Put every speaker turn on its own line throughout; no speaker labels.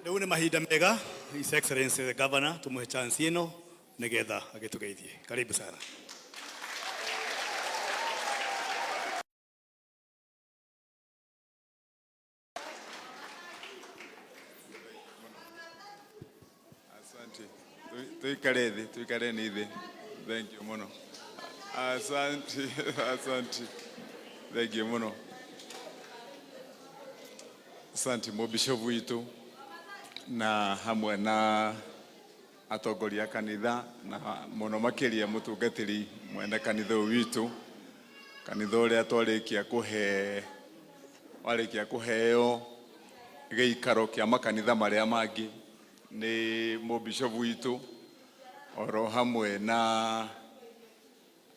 Rĩu nĩ mahinda mega His Excellency the Governor tumuhe chance ĩno nĩgetha agĩtũgeithie. Karibu sana.
Asante. Tuikare thĩ, tuikare nĩ thĩ. Thank you mũno. Asante, asante. Thank you mũno. Asante mũbishop witũ na hamwe na atongoria a kanitha na mũno makĩria mũtungatĩri mwene kanitha ũyũ witũ, kanitha ũrĩa twarĩkia kũhe warĩkia kũheo gĩikaro kĩa makanitha marĩa mangĩ nĩ mũbishop witũ oro hamwe na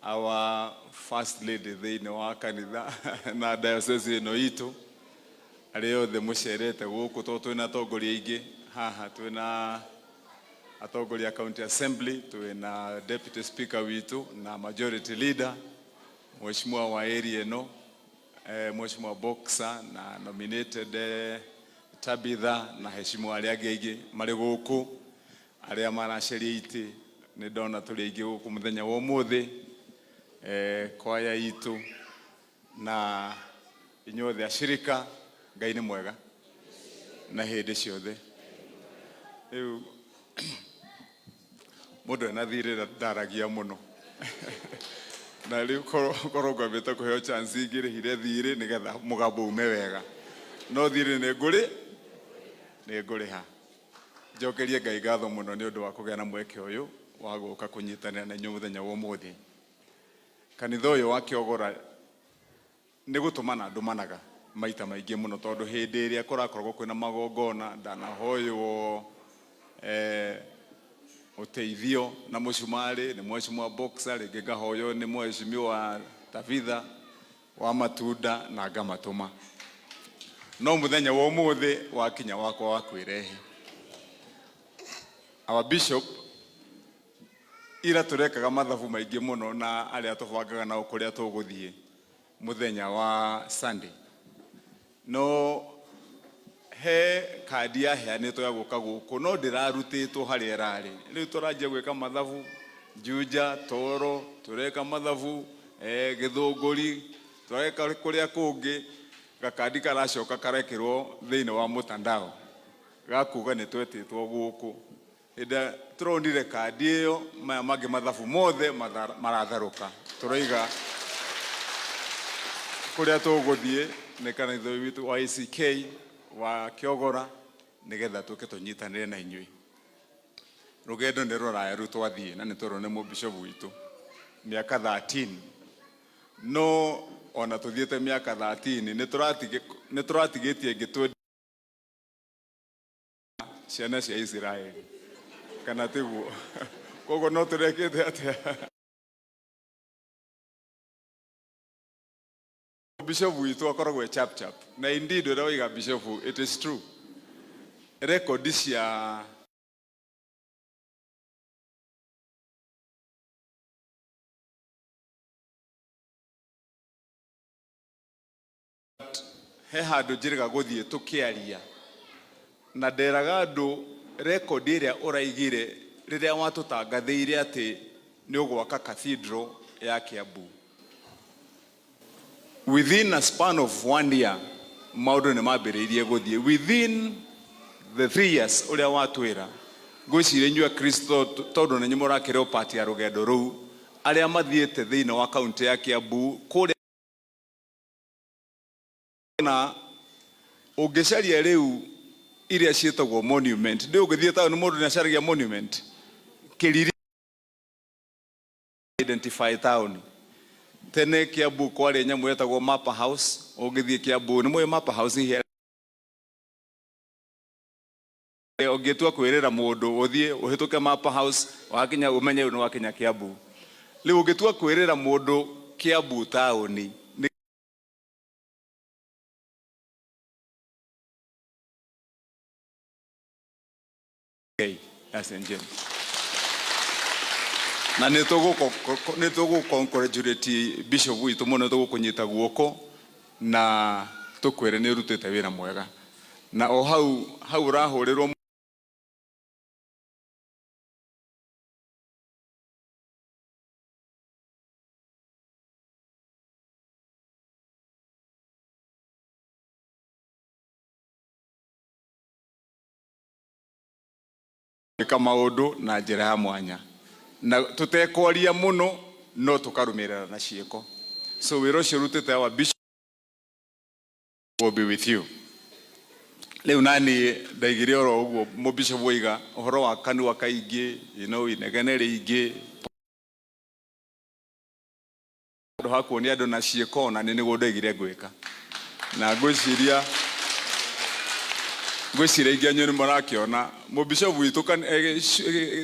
our first lady thĩinĩ wa kanitha na diocese ĩno itũ, arĩa othe mũcerete gũkũ tondũ twĩna atongoria aingĩ haha, twĩna atongoria a county assembly, twĩna deputy speaker witũ na majority leader, mheshimiwa wa area ĩno, mheshimiwa Boxer na nominated Tabitha na heshimiwa arĩa angĩ aingĩ marĩ gũkũ, arĩa maraceria itĩ nĩ ndona tũrĩ aingĩ gũkũ mũthenya wa ũmũthĩ, kwaya itũ na inyuothe acirika. Ngai nĩ mwega na hĩndĩ ciothe. Rĩu mũndũ ena thirĩ ndaragia mũno, na rĩu korwo ngwambĩte kũheo chance ingĩrĩhire thirĩ nĩgetha mũgambo ume wega, no thirĩ nĩ ngũrĩha. Njokerie Ngai ngatho mũno nĩ ũndũ wa kũgĩa na mweke ũyũ wa gũka kũnyitanĩra na inyuĩ mũthenya wa ũmũthĩ. Kanitha ũyũ wa Kĩogora nĩ gũtũmana ndũmanaga maita maingĩ mũno, tondũ hĩndĩ ĩrĩa kũrakoragwo kwĩna magongona ndanahoywo ũteithio na mũcumarĩ nĩ mheshimiwa Boxer, rĩngĩ ngahoywo nĩ mheshimiwa Tabitha wa matunda na ngamatũma. No mũthenya wa ũmũthĩ wakinya wakwa wa kwĩrehe. Our bishop, ira tũrekaga mathabu maingĩ mũno na arĩa tũbangaga nao kũrĩa tũgũthiĩ mũthenya wa Sunday. No he kandi yaheanĩtwo ya gũka gũkũ no ndĩrarutĩtwo harĩa ĩrarĩ. Rĩu tũranjia gwĩka mathabu Juja, Toro, tũreka mathabu Gĩthũngũri, tũreka kũrĩa kũngĩ, gakandi karacoka karekĩrwo thĩinĩ wa mtandao gakuga nĩ twetĩtwo gũkũ. Hĩndĩ ĩrĩa tũronire kandi ĩyo, maya mangĩ mathabu mothe maratharũka. Tũroiga kũrĩa tũgũthiĩ nĩ kanitha ũyũ witũ wa ACK wa Kĩogora, nĩgetha tũke tũnyitanĩre na inyuĩ. Rũgendo nĩ rũraya rĩu twathiĩ na nĩ twerwo nĩ mũbishop witũ mĩaka 13, no ona tũthiĩte mĩaka 13 nĩ tũratigĩtie ĩngĩ 20 ciana cia Isiraeli, kana tiguo? Koguo no tũrekĩte atĩa? Bishop witũ akoragwo e chap chap, na indeed ũrĩa waiga bishop, it is true. Record cia he handũ njĩrĩga gũthiĩ tũkĩaria na nderaga andũ record ĩrĩa ũraigire rĩrĩa watũtangathĩire atĩ nĩ ũgwaka cathedral ya Kiambu. Within a span of 1 year maũndũ nĩ mambĩrĩirie gũthiĩ. Within the 3 years ũrĩa watwĩra, ngwĩciria inyuĩ Akristo tondũ nĩ inyuĩ mũrakĩrĩ part ya rũgendo rũu, arĩa mathiĩte thĩinĩ wa kaunti ya Kiambu kũrĩa na ũngĩcaria rĩu iria ciĩtagwo monument, ndĩ ũngĩthiĩ taũni mũndũ nĩ acaragia monument kĩriri identify taũni. Tene Kiambu kwarĩ nyamũ yetagwo Mapa House, ũngĩthiĩ Kiambu nĩ mũĩ Mapa House hihi ũngĩtua kwĩrĩra mũndũ ũthiĩ ũhĩtũke Mapa House wakinya ũmenye rĩu nĩ wakinya Kiambu. Rĩu ũngĩtua kwĩrĩra mũndũ Kiambu taũni nĩ ya St James. Na nĩ tũgũ congratulate bishop witũ mũno, tũgũkũnyita guoko na tũkwĩre nĩ ũrutĩte wĩra mwega. Na o hau hau ũrahũrĩrwo. Gwĩka maũndũ na njĩra ya mwanya na tũtekwaria mũno, no tũkarũmĩrĩra na ciĩko. So wĩra ũcio ũrutĩte, our bishop will be with you. Rĩu nani ndaigire oro ũguo mũbishop oiga ũhoro wa kanua kaingĩ, inegene rĩingĩ, handũ ha kuonia andũ na ciĩko, na nĩ nĩguo ndaigire ngwĩka. Na ngwĩciria ingĩ anyu nĩ mũrakĩona mũbishop witũ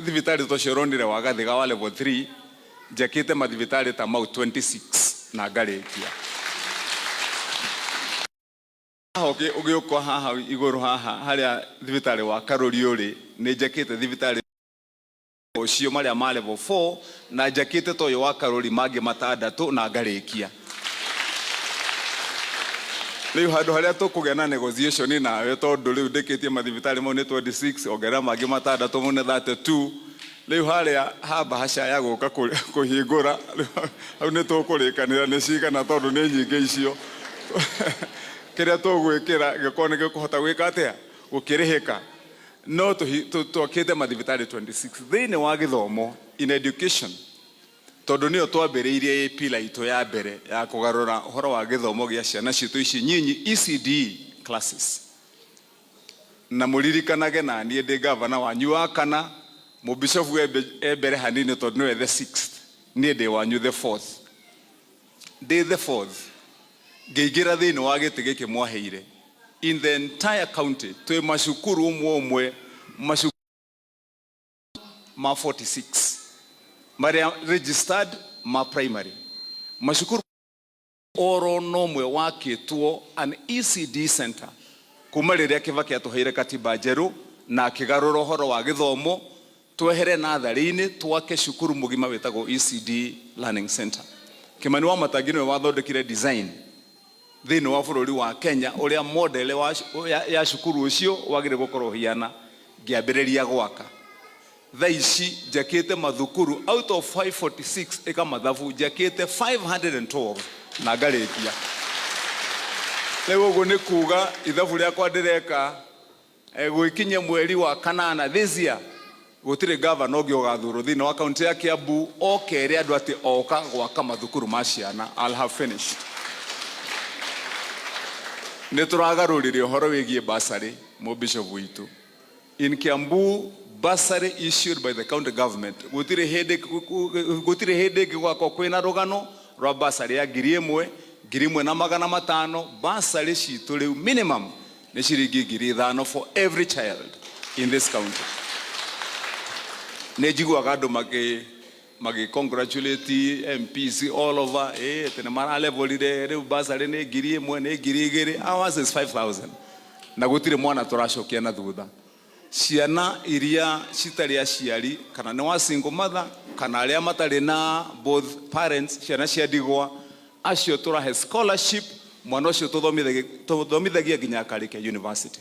thibitarĩ ta ũcio ũronire wa Gathiga wa level 3, njakĩte mathibitarĩ ta mau 26 na ngarĩkia. Haha ũgĩũka haha igũrũ haha harĩa thibitarĩ wa Karũri ũrĩ, nĩ njakĩte thibitarĩ ũcio marĩa ma level 4, na njakĩte ta ũyũ wa Karũri mangĩ matandatũ na ngarĩkia. Rĩu handũ harĩa tũkũgĩa na negotiation nawe, tondũ rĩu ndĩkĩtie mathibitarĩ mau nĩ 26, ongerera mangĩ matandatũ, mau nĩ 32. Rĩu harĩa ha bahasha ya gũka kũhingũra hau nĩ tũkũrĩkanĩra nĩ cigana, tondũ nĩ nyingĩ icio. Kĩrĩa tũgwĩkĩra gĩkorwo nĩ gĩkũhota gwĩka atĩa gũkĩrĩhĩka. No twakĩte mathibitarĩ 26. Thĩinĩ wa gĩthomo, in education, tondũ nĩyo twambĩrĩirie pillar itũ ya mbere ya kũgarũra ũhoro wa gĩthomo gĩa ciana citũ ici nyinyi, ECD classes. Na mũririkanage na niĩ ndĩ gavana wanyu wa kana, mũbishofu e mbere hanini tondũ nĩwe the sixth, niĩ ndĩ wanyu the fourth. Ndĩ the fourth ngĩingĩra thĩinĩ wa gĩtĩ gĩkĩ mwaheire, in the entire county twĩ macukuru ũmwe ũmwe, macukuru ma 46 marĩa registered ma primary, macukuru oro no mwe wakĩtwo an ECD center kuma rĩrĩa Kibaki atũheire katiba njerũ na akĩgarũra ũhoro wa gĩthomo, twehere natharĩ-inĩ twake cukuru mũgima wĩtagwo ECD Learning Center. Kimani wa Matangi nĩwe wathondekire design thĩinĩ wa bũrũri wa Kenya ũrĩa model ya cukuru ũcio wagĩrĩire gũkorwo ũhiana. Ngĩambĩrĩria gwaka. Thaa ici njakĩte mathukuru out of 546, ĩka mathabu, njakĩte 512 na ngarĩkia. Rĩu ũguo nĩ kuga ithabu rĩakwa ndĩreka gwĩkinyia mweri wa kanana this year, gũtirĩ gavana ũngĩ ũgathurwo thĩinĩ wa kaunti ya Kiambu okere andũ atĩ oka gwaka mathukuru ma ciana. I'll have finished. Nĩ tũragarũrire ũhoro wĩgiĩ bursary. Mũbishop witũ, in Kiambu, bursary issued by the county government, gũtirĩ hĩndĩ ĩngĩ gwakorwo kwĩna rũgano rwa bursary ya 1000, 1500. Bursary citũ rĩu minimum nĩ ciringi 5000 for every child in this county. Nĩ njiguaga andũ magĩ congratulate MPs all over, atĩ nĩ maralevelire, rĩu bursary nĩ 1000, nĩ 2000. Ours is 5000 na gũtirĩ mwana tũracokia na thutha. Ciana iria citarĩ aciari, kana nĩ wa single mother, kana arĩa matarĩ na both parents, ciana cia ndigwa, acio tũrahe scholarship. Mwana ũcio tũthomithagia nginya akarĩkia university.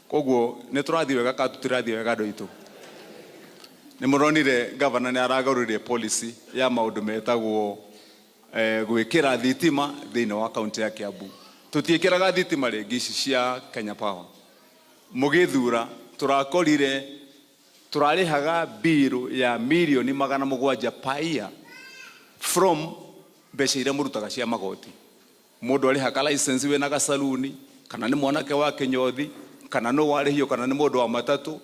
Koguo nĩ tũrathiĩ wega kana tũtirathiĩ wega, andũ aitũ? Nĩ mũronire gavana nĩ aragarũrire policy ya maũndũ metagwo gwĩkĩra thitima thĩinĩ wa kaunti ya Kiambu. Tũtiĩkĩraga thitima rĩngĩ ici cia Kenya Power. Mũgĩthura tũrakorire tũrarĩhaga bill ya mirioni 700 per year from mbeca iria mũrutaga cia magoti. Mũndũ arĩhaga license wĩna gacaruni, kana nĩ mwanake wa kĩnyothi, kana nĩ warĩhio, kana nĩ mũndũ wa matatũ,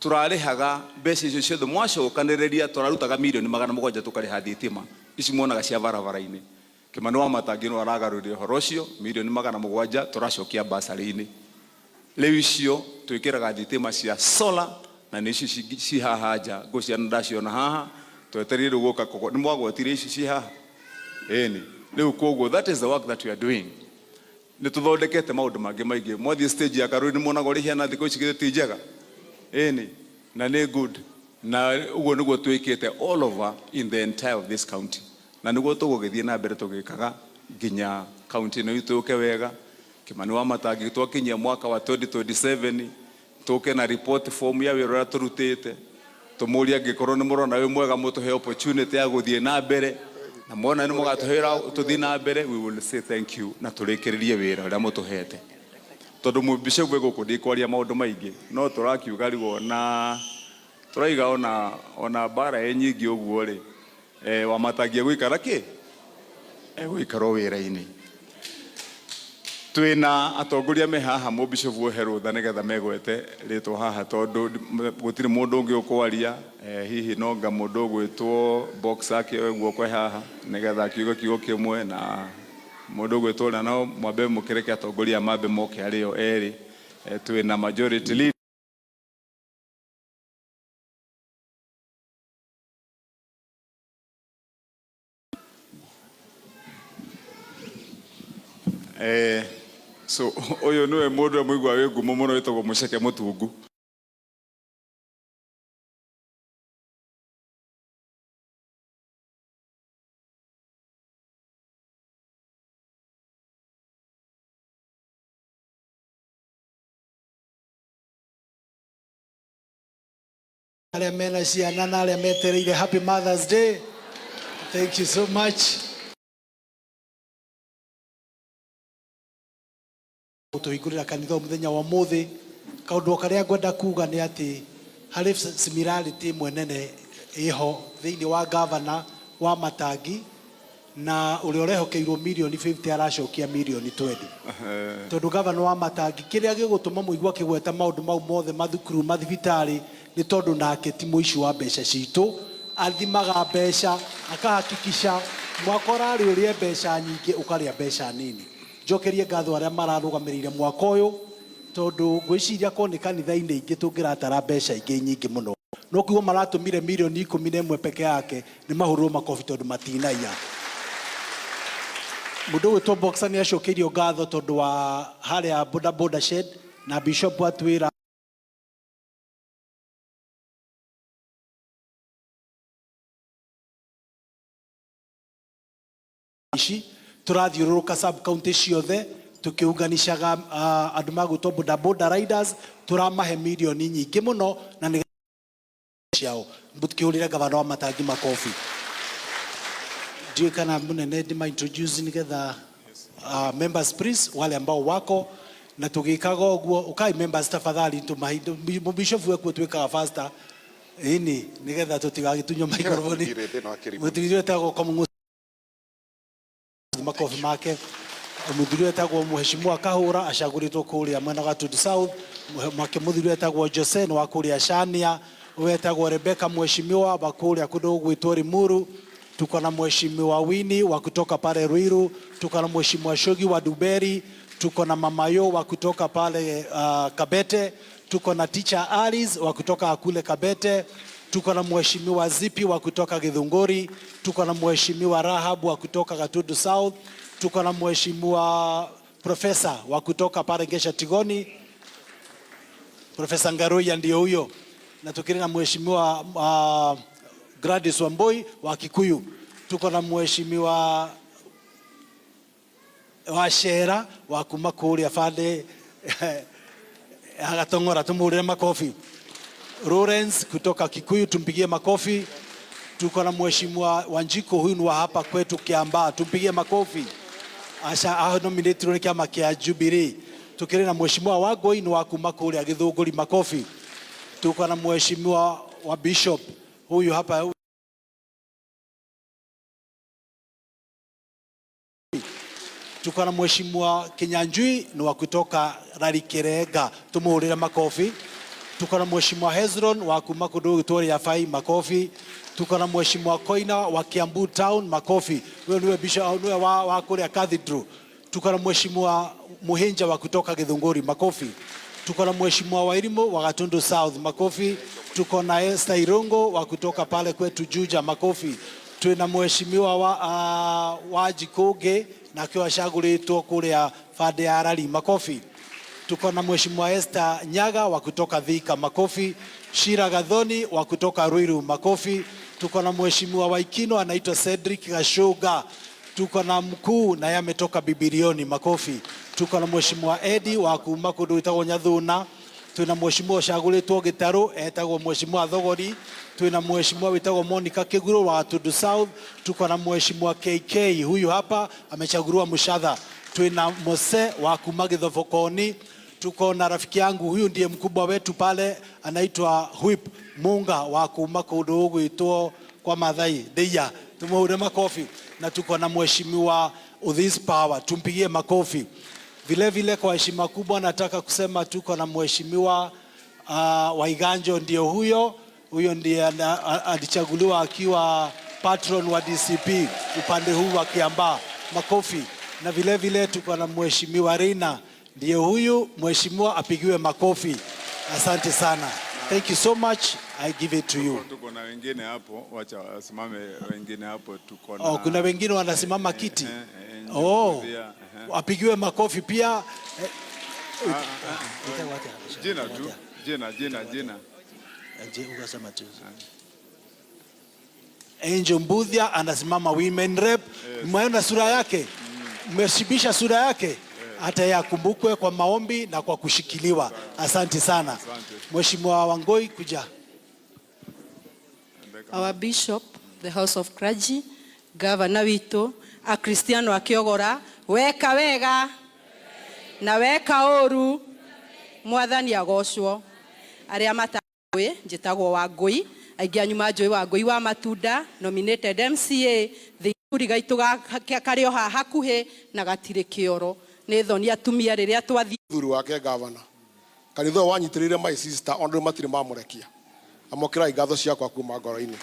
tũrarĩhaga mbeca icio ciothe mwacokanĩrĩria, tũrarutaga mirioni 700 tũkarĩha thitima ici muonaga cia barabara-inĩ. Kimani wa Matangi nĩ aragarũrire ũhoro ũcio, mirioni 700 tũracokia basarĩ-inĩ. Rĩu icio twĩkĩraga thitima cia solar, na nĩ ici ci haha nja, ngũciana ndaciona haha, twetereire rĩu gũka nĩ mwagwatire ici ci haha, ĩni. Rĩu koguo that is the work that we are doing. Nĩ tũthondekete maũndũ mangĩ maingĩ. Mwathiĩ stage ya Karũri nĩ muonaga ũrĩa ihana thikũ ici, githĩ ti njega? Ĩni, na nĩ good. Na ũguo nĩguo twĩkĩte all over in the entire of this county, na nĩguo tũgũgĩthiĩ na mbere tũgĩkaga nginya kaunti ĩno itũ yũke wega. Kimani wa Matangi, twakinyia mwaka wa 2027, tũke na report form ya wĩra ũrĩa tũrutĩte, tũmũrie angĩkorwo nĩ mũrona wĩ mwega, mũtũhe opportunity ya gũthiĩ na mbere, na mwona nĩ mũgatũhera tũthiĩ na mbere, we will say thank you na tũrĩkĩrĩrie wĩra ũrĩa mũtũhete. Tondũ mũbishop wĩ gũkũ, ndikwaria maũndũ maingĩ, no tũrakiuga rĩu ona Tũraiga ona mbara ĩ nyingĩ ũguo rĩ, Wamatangi egũikara kĩ? Egũikara o wĩra-inĩ. Twĩna atongoria me haha, mũbishofu ohe rũtha nĩgetha megwete rĩtwa haha, tondũ gũtirĩ mũndũ ũngĩ ũkwaria. Hihi no nga mũndũ ũgwĩtwo Boxer akĩoe guoko e haha nĩgetha akiuge kiugo kĩmwe, na mũndũ ũgwĩtwo na no mwambe mũkĩreke atongoria mambe moke arĩo erĩ. Twĩna majority leader. So ũyũ nĩwe mũndũ ũrĩa mũigua wĩ ngumo mũno wĩtagwo Mũceke Mũtungu.
Arĩa mena ciana na arĩa metereire, happy Mother's Day. Thank you so much. Gũtũhingũrĩra kanitha mũthenya wa ũmũthĩ, kaũndũ o karĩa ngwenda kuga nĩ atĩ harĩ similarity ĩmwe nene ĩho thĩinĩ wa gavana wa Matangi na ũrĩa ũrehokeirwo mirioni 50 aracokia mirioni 20, tondũ gavana wa Matangi, kĩrĩa gĩgũtũma mũigua akĩgweta maũndũ mau mothe, mathukuru, mathibitarĩ, nĩ tondũ nake ti mũici wa mbeca citũ. Athimaga mbeca akahakikisha mwaka ũrarĩ ũrĩe mbeca nyingĩ, ũkarĩa mbeca nini. Njokerie ngatho arĩa mararũgamĩrĩire mwaka ũyũ, tondũ ngwĩciria korwo nĩ kanitha-inĩ ingĩ tũngĩratara mbeca ingĩ nyingĩ mũno, no kiugo maratũmire mirioni 11 peke yake. Nĩ mahũrwo makobi tondũ matinaiya. Mũndũ ũgwĩtwo Boxer nĩ acokeirio ngatho tondũ wa harĩa boda boda shed, na bishop atwĩra ici turathiũrũrũka sub county ciothe tukiunganishaga andũ magwĩtwo boda boda riders, turamahe mirioni nyingĩ mũno na nĩ ciao. Mũtikĩhũrĩre gavana wa Matangi makobi. Ndiũĩ kana mũnene ndĩma introduce nĩgetha members please, wale ambao wako na tũgĩkaga ũguo, ũkai members tafadhali, mũbishofu wekuo twĩkaga faster ĩni nĩgetha tũtigagĩtunywo microphone. Mũthuri wetagwo Kamung'u, makobi make. Mũthuri wetagwo Mheshimiwa Kahũra acagũrĩtwo kũrĩa mwena wa Gatundu South. Make mũthuri wetagwo Jose nĩ wa kũrĩa Shania, wetagwo Rebecca mheshimiwa wa kũrĩa kũndũ gwĩtwo Limuru. Tuko na Mheshimiwa Winnie wa kutoka pale Ruiru, tuko na Mheshimiwa Shogi wa Duberi, tuko na Mamayo wa kutoka pale Kabete, tuko na Teacher Alice wa kutoka kule Kabete, tuko na Mheshimiwa Zipi wa kutoka Githunguri, tuko na Mheshimiwa Rahab wa kutoka Gatundu South, tuko na Mheshimiwa Profesa wa kutoka pale Ngesha Tigoni, Profesa Ngaruiya ndio huyo, na tukiri na Mheshimiwa Gladys Wambui wa Kikuyu, tuko na Mheshimiwa Wacera wa kuma kuria bande agatong'ora, tumuhurire makofi. Lawrence kutoka Kikuyu, tumpigie makofi. Tuko na Mheshimiwa Wanjiku, huyu ni wa hapa kwetu Kiambaa, tumpigie makofi. Aca nominatirwo nĩ kĩama kĩa Jubilee. Tukĩrĩ na Mheshimiwa Wangũi ni wa kuma kũrĩa Gĩthũngũri, makofi. Tuko na Mheshimiwa wa Bishop huyu hapa. Tuko na Mheshimiwa Kinyanjui ni wa kutoka Rarikirenga, tumuhurire makofi. Tuko na Mheshimiwa Hezron wa kuma kundu gwitwo Riabai, makofi. Tuko na Mheshimiwa Koina wa Kiambu Town, makofi. Huyo niwe bishop, niwe wa kuria Cathedral. Tuko na Mheshimiwa Muhinja wa kutoka Githunguri, makofi. Tuko na Mheshimiwa Wairimu wa Gatundu South, makofi. Tuko na Esther Irungo wa kutoka pale kwetu Juja, makofi. Twina Mheshimiwa wa Jikũngĩ nake acagũrĩtwo kũrĩa bande ya Rari, makofi. Tuko na Mheshimiwa Esther Nyaga wa kutoka Thika, makofi. Shira Gathoni wa kutoka Ruiru, makofi. Tuko na Mheshimiwa Waikino anaitwa Cedric Gashuga. Tuko na mkuu naye ametoka Bibilioni, makofi. Tuko na Mheshimiwa Edi wa kuma kundu gwitagwo Nyathuna. Twina Mheshimiwa ucagũrĩtwo Gĩtarũ etagwo Mheshimiwa Thogori. Twina Mheshimiwa witagwo Monica Kiguru wa Gatundu South. Tuko na Mheshimiwa KK, huyu hapa amechaguliwa Mushatha. Twina Mose wa kuma Githobokoni. Tuko na rafiki yangu huyu ndiye mkubwa wetu pale, anaitwa Whip Munga wa kuma kundu gugwitwo kwa Mathai Ndeia, tumuhure makofi. Na tuko na mheshimiwa Udhis Power, tumpigie makofi. Vile vile kwa heshima kubwa nataka kusema tuko na mheshimiwa Waiganjo, ndio huyo huyo ndiye alichaguliwa akiwa patron wa DCP upande huu wa Kiambaa, makofi. Na vile vile tuko na mheshimiwa Reina, ndiye huyu mheshimiwa, apigiwe makofi. Asante sana, thank you so much, I give it to you.
Tuko na wengine hapo, wacha wasimame wengine hapo, tuko na
Oh, kuna wengine wanasimama kiti. Oh,
Mbuthia,
apigiwe makofi pia.
Jina tu, jina, jina, jina.
Ukasema tu. Angel Mbuthia anasimama women rep. Mmeona sura yake, mmeshibisha sura yake, hata yeye akumbukwe kwa maombi na kwa kushikiliwa. Asante sana. Mheshimiwa Wangoi, kuja.
Our bishop, the house of clergy, governor witũ, akristiano akiogora, weka wega na weka ũru, mwathani agocwo. Arĩa mataũĩ, njĩtagwo Wangũi, aingĩ anyu manjũĩ Wangũi wa Matunda, nominated MCA, thĩinĩ gaitũ karĩ o haha hakuhĩ na gatirĩ kĩoro. Nĩ thoni atumia rĩrĩa twathiĩ
Thuri wake gavana kanitha ũyũ wanyitĩrĩire my sister ona rĩu matirĩ mamũrekia. Amũkĩrai ngatho ciakwa kuma ngoro-inĩ.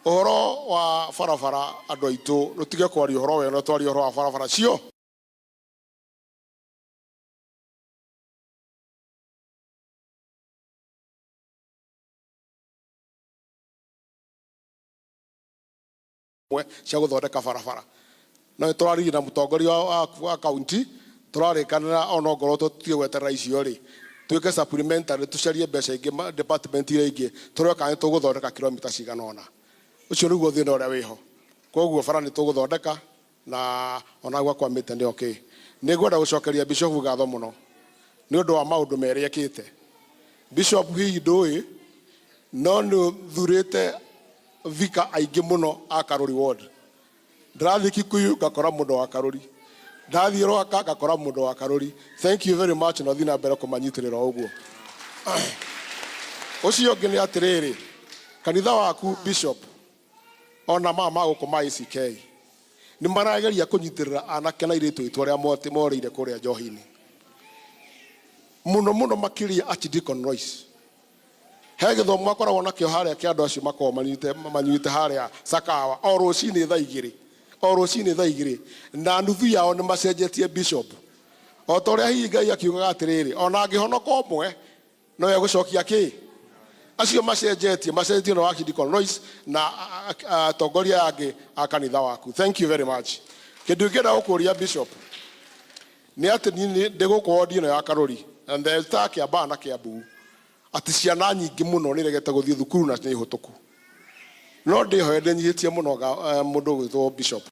Ũhoro wa barabara andũ aitũ rũtige kwaria ũhoro weno, twaria ũhoro wa barabara cio cia gũthondeka barabara. No nĩ tũraririe na mũtongoria wa kaunti, tũrarĩkanĩra ona ongorwo tũtige gweterera icio rĩ, twĩke supplementary, tũcarie mbeca ingĩ department iria ingĩ, tũrore kana nĩ tũgũthondeka kilomita cigana ũna. Ũcio nĩguo thĩna ũrĩa wĩho. Koguo bara nĩ tũgũthondeka na ona gwakwamĩte nĩ okay. Nĩ ngwenda gũcokeria Bishop ngatho mũno nĩ ũndũ wa maũndũ merĩ ekĩte. Bishop hihi ndũĩ, no nĩ ũthurĩte vika aingĩ mũno a Karuri Ward. Ndĩrathiĩ Kikuyu ngakora mũndũ wa Karuri, ndathiĩ Rwaka ngakora mũndũ wa Karuri. Thank you very much, na ũthiĩ na mbere kũmanyitĩrĩra o ũguo. Ũcio ũngĩ nĩ atĩrĩrĩ, kanitha waku Bishop ona mama ma gũkũ ma ACK nĩ marageria kũnyitĩrĩra anake na airĩtu aitũ arĩa morĩire kũrĩa njohi-inĩ mũno mũno makĩria Archdeacon Royce. He gĩthomo makoragwo nakĩo harĩa kĩa andũ acio makoragwo manyuĩte harĩa Sakawa o rũcinĩ thaa igĩrĩ, o rũcinĩ thaa igĩrĩ, na nuthu yao nĩ macenjetie bishop. O ta ũrĩa hihi Ngai akiugaga atĩrĩrĩ, ona angĩhonoka ũmwe no egũcokia kĩ? Acio macenjetie na Archdeacon Royce na atongoria angĩ a kanitha waku. Thank you very much. Kĩndũ ingĩenda gũkũria Bishop nĩ atĩ niĩ ndĩ gũkũ wodi ĩno ya Karuri and the entire Kiambaa na Kiambu, atĩ ciana nyingĩ mũno nĩ iregete gũthiĩ thukuru na nĩ hũtũku. No ndĩhoe ndĩnyihĩtie mũno mũndũ ũgwĩtwo Bishop.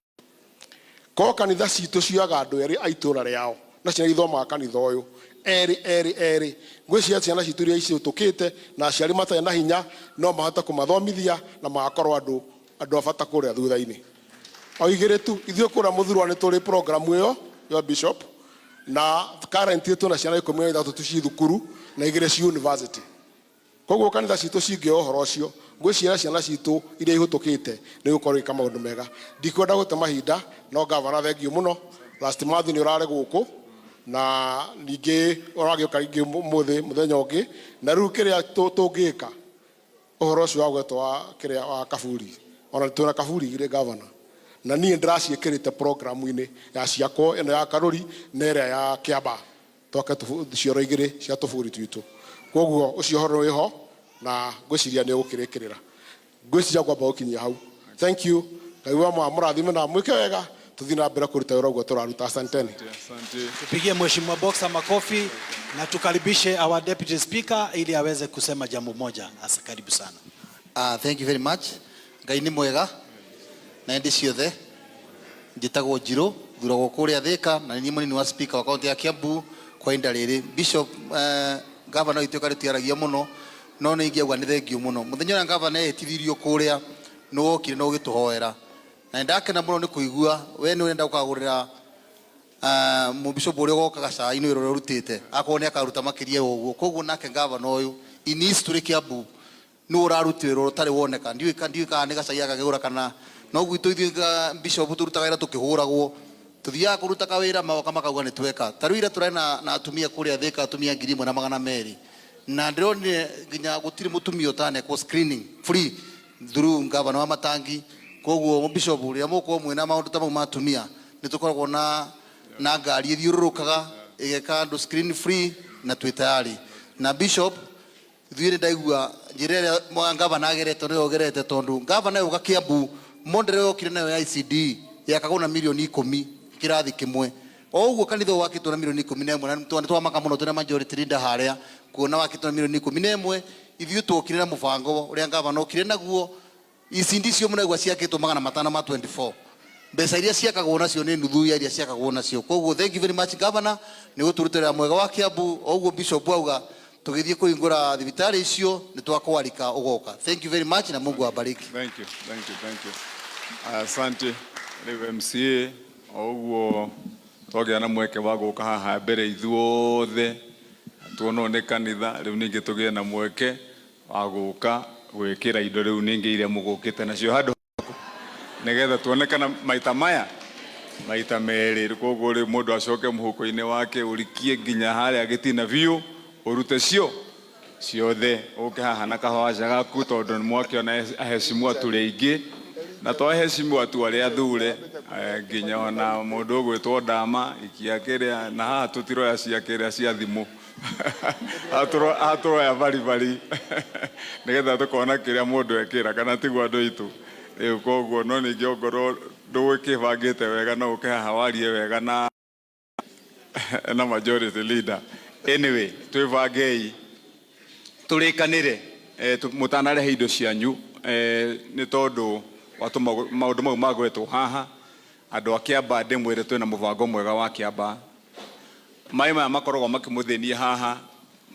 Korwo kanitha citũ cioyaga andũ erĩ a itũũra rĩao na ciana ithomaga kanitha ũyũ erĩ erĩ erĩ, ngwĩciria ciana citũ iria icihĩtũkĩte na aciari matarĩ na hinya no mahote kũmathomithia na magakorwo andũ a bata kũrĩa thutha-inĩ. O igĩrĩ tu, ithuĩ kũrĩa Mũthurwa nĩ tũrĩ program ĩyo ya Bishop, na currently twĩna ciana 13 tu ci thukuru na igĩrĩ ci university. Koguo kanitha citũ cingĩoya ũhoro ũcio, ngwĩciria ciana citũ iria ihĩtũkĩte nĩ gũkorwo igĩka maũndũ mega. Ndikwenda gũte mahinda, no gavana thengiũ mũno. Last month nĩ ũrarĩ gũkũ na ningĩ ũragĩũka rĩngĩ ũmũthĩ mũthenya ũngĩ, na rĩu kĩrĩa tũngĩka ũhoro ũcio wa gwetwo wa kĩrĩa wa kaburi, ona twĩna kaburi igĩrĩ gavana, na niĩ ndĩraciĩkĩrĩte programu-inĩ ya ciakwo ĩno ya Karuri na ĩrĩa ya Kiambaa, twake cioro igĩrĩ cia tũburi twitũ. Koguo ũcio ũhoro wĩho na ngwĩciria nĩ ũgũkĩrĩkĩrĩra. Ngwĩciria kwamba gũkinyia hau. Thank you. Ngai wa mũrathime na mwĩke wega, tũthiĩ na mbere kũruta wĩra ũguo tũraruta. Asanteni.
Asante.
Tupigie Mheshimiwa Boxer makofi na tukaribishe our deputy speaker ili aweze kusema jambo moja. Asa, karibu sana.
Thank you very much. Ngai nĩ mwega na hĩndĩ ciothe. Njĩtagwo Njirũ, Thuragwo kũrĩa Thĩka na nĩ niĩ mũnini wa speaker wa kaunti ya Kiambu kwa ihinda rĩrĩ. Bishop, gavana witũ ĩkarĩ mũno, no nĩ ingĩauga nĩ thengiũ mũno. Mũthenya ũrĩa gavana etithirio kũrĩa, nĩ wokire na ũgĩtũhoera, na nĩ ndakena mũno nĩ kũigua we nĩ ũrenda gũkagũrĩra mũbishop ũrĩa ũgokaga cai-inĩ wĩra ũrĩa ũrutĩte, akorwo nĩ akaruta makĩria ya ũguo. Koguo nake gavana ũyũ in history Kiambu nĩ ũraruta wĩra ũtarĩ woneka. Ndiũĩ kana nĩ gacai agakĩgũra kana no gwitũ. Ithuĩ bishop tũrutaga wĩra tũkĩhũragwo, tũthiaga kũruta kawĩra, magoka makauga nĩ tweka. Ta rĩu ira tũrarĩ na atumia kũrĩa Thĩka, atumia 1200, na ndĩronire nginya gũtirĩ mũtumia ũtanekwo screening free through gavana wa Matangi. Koguo bishop, rĩrĩa mũgũkorwo mwĩna maũndũ ta mau ma atumia, nĩ tũkoragwo na ngari ĩthiũrũrũkaga ĩgeka andũ screen free, na twĩ tayari. Na bishop, ithuĩ nĩ ndaigua njĩra ĩrĩa gavana agerete nĩyo ũgerete, tondũ gavana yũka Kiambu, model ĩyo yokire nayo ya ICD yakagwo na mirioni 10 kĩrathi kĩmwe. O ũguo kanitha ũyũ wakĩtwo na mirioni 11, na nĩ twamaka mũno twĩna majority leader harĩa kuona wakĩtwo na mirioni 11. Ithuĩ tuokire na mũbango ũrĩa gavana okire naguo. ICD icio mũraigua ciakĩtwo 524, mbeca iria ciakagwo nacio nĩ nuthu ya iria ciakagwo nacio. Koguo thank you very much, governor, nĩ gũtũrutĩra mwega wa Kiambu. O ũguo bishop auga, tũgĩthiĩ kũhingũra thibitarĩ icio nĩ twakwarika ũgoka. Thank you very much na Mungu awabariki.
Thank you, thank you, thank you. Asante. Rĩu MCA, o ũguo twagĩa na mweke wa gũka haha mbere ithuothe tuonwo nĩ kanitha, rĩu ningĩ tũgĩe na mweke wa gũka gwĩkĩra indo rĩu ningĩ iria mũgũkĩte nacio handũ nĩgetha tuonekana maita maya maita merĩ. Koguo rĩu mũndũ acoke mũhuko-inĩ wake, ũrikie nginya harĩa gĩtina biũ, ũrute cio ciothe, ũke haha na kahawaca gaku, tondũ nĩ mwakĩona aheshimiwa tũrĩ aingĩ na to aheshimiwa tu arĩa athure, nginya ona mũndũ ũgwĩtwo Ndama ikia kĩrĩa na haha tũtiroya cia kĩrĩa cia thimũ, haha tũroya baribari nĩgetha tũkona kĩrĩa mũndũ ekĩra kana tiguo andũ aitũ. Rĩu koguo no ningĩ ongorwo ndũgũkĩbangĩte wega, no ũke haha warie wega na majority leader. Anyway, twĩbangei tũrĩkanĩre, mũtanarehe indo cianyu, nĩ tondũ wa maũndũ mau magwetwo haha. Andũ a Kĩamba, ndĩmwĩre twĩna mũbango mwega wa Kĩamba. Maĩ maya makoragwo makĩmũthĩnia haha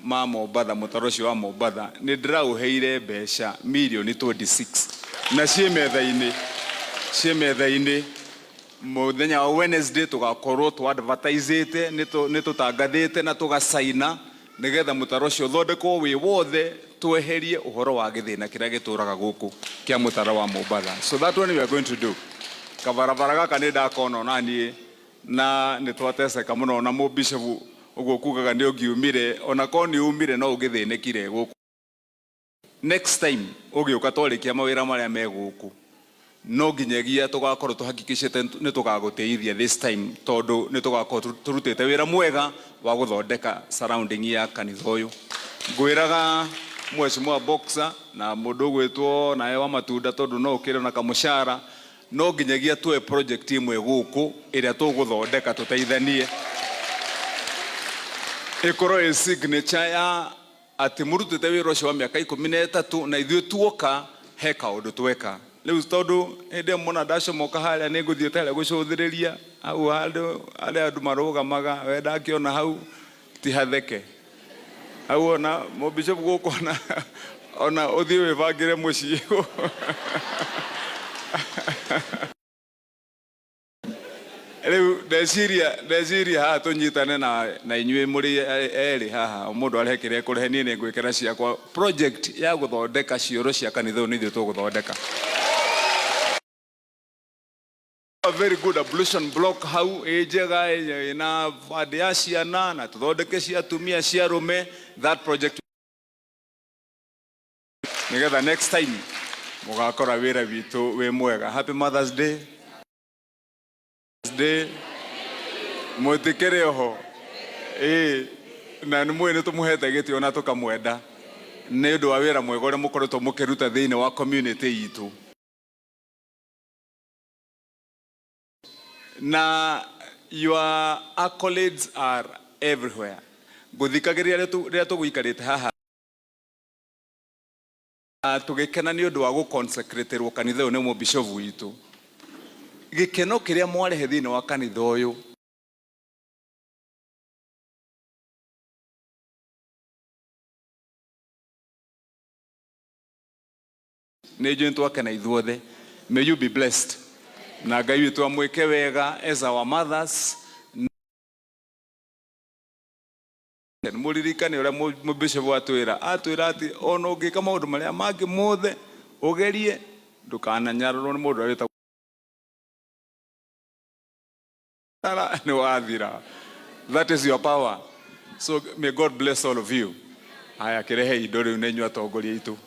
ma Mombatha, mũtaro ũcio wa Mombatha nĩ ndĩraũheire mbeca mirioni 26 na ciĩ metha-inĩ, ciĩ metha-inĩ. Mũthenya wa Wednesday tũgakorwo tũ advertisĩte, nĩ tũtangathĩte na tũgacaina nĩgetha mũtaro ũcio ũthondekwo wĩ wothe, tweherie ũhoro wa gĩthĩna kĩrĩa gĩtũraga gũkũ kĩa mũtaro wa Mombatha. So that one we are going to do. Kabarabara gaka nĩ ndakona ona niĩ na nĩ twateceka mũno na mũbishopu ũguo kugaga nĩ ũngiumire, ona korwo nĩ umire no ũngĩthĩnĩkire gũkũ. Next time ũgĩũka, twarĩkia mawĩra marĩa me gũkũ, no nginyagia tũgakorwo tũhakikicĩte nĩ tũgagũteithia this time, tondũ nĩ tũgakorwo tũrutĩte wĩra mwega wa gũthondeka surrounding ya kanitha ũyũ. Ngwĩraga mheshimiwa Boxer na mũndũ ũgwĩtwo nawe wa matunda, tondũ no ũkĩrĩ na kamũcara, no nginyagia tuoe project ĩmwe gũkũ ĩrĩa tũgũthondeka, tũteithanie, ĩkorwo ĩ signature ya atĩ mũrutĩte wĩra ũcio wa mĩaka 13 na ithuĩ tuoka he kaũndũ tweka. Rĩu tondũ hĩndĩ ĩyo mona ndacomoka harĩa, nĩ ngũthiĩte harĩa gũcũthĩrĩria hau handũ harĩa andũ marũgamaga, we ndakĩona hau ti hatheke hau, ona mũbishop gũkũ ona ũthiĩ wĩbangĩre mũciĩ. Rĩu ndeciria haha tũnyitane na inyuĩ mũrĩ erĩ haha, o mũndũ arehe kĩrĩa ekũrehe, niĩ nĩ ngwĩkĩra ciakwa. Project ya gũthondeka cioro cia kanitha ũyũ nĩ ithuĩ tũgũthondeka. A very good ablution block hau ĩ njega, ĩna ward ya ciana, na tũthondeke cia atumia, cia arũme. That project nigetha next time mũgakora wĩra witũ wĩ mwega. Happy Mother's Day Day. Mũtikĩrĩ oho ĩĩ, na nĩ mũĩ nĩ tũmũhete gĩtĩo na tũkamwenda nĩ ũndũ wa wĩra mwega ũrĩa mũkoretwo mũkĩruta thĩinĩ wa community itũ, na your accolades are everywhere. Ngũthikagĩrĩria rĩrĩa tũgũikarĩte haha tũgĩkena nĩ ũndũ wa gũconsecraterwo kanitha ũyũ nĩ mũbishovu witũ. Gĩkeno kĩrĩa mwarehe thĩinĩ wa kanitha ũyũ nĩ njũĩ twakena ithuothe. May you be blessed, na Ngai witũ amwĩke wega as our mothers. Mũririkane ũrĩa mũbishop atwĩra atĩ ona ũngĩka maũndũ marĩa mangĩ mothe ũgerie, ndũkananyararwo nĩ mũndũ ũrĩa wĩtagwo nĩ wathira. That is your power, so may God bless all of you. Haya, kĩrehe indo rĩu nĩ inyuĩ atongoria aitũ.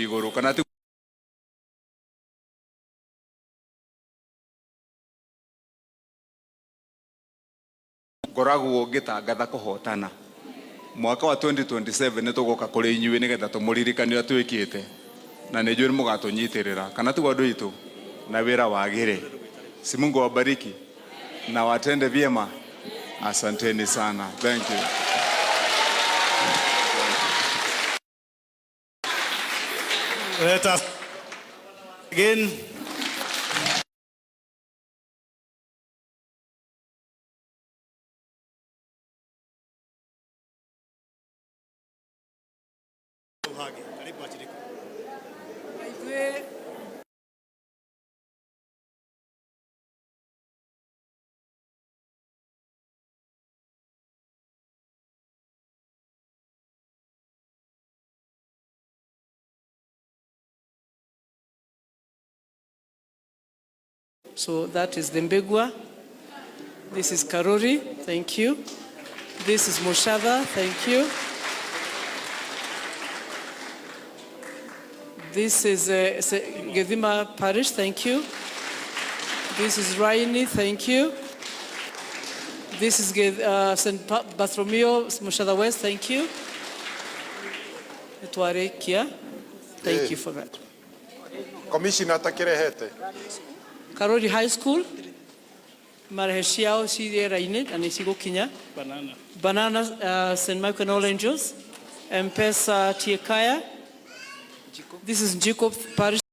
Igũrũ kana ti ngoragwo ngĩtangatha kũhotana mwaka wa 2027. Nĩ tũgoka kũrĩ inyuĩ nĩgetha tũmũririkanie ũrĩa twĩkĩte, na nĩ njũĩ nĩ mũgatũnyitĩrĩra, kana tiguo andũ aitũ, na wĩra wagĩre. Si Mungu awabariki na watende vyema. Asanteni sana, thank you.
Let us again. Karibu Achiriko.
Ithuĩ
So that is the Mbegwa. This is Karori, thank you. This is Mushadha, thank you. This is Githima Parish, thank you. This is Raini, thank you. This is St. Bartholomew, Mushadha West, thank you. Nĩtwarĩkia. Thank you for that.
Commissioner atakĩrehete.
Karori High School, marehe ciao ci rĩera-inĩ na nĩ cigũkinya.
Banana.
Banana, St. Michael and All Angels, M-Pesa Tiekaya. This is Njiko Parish.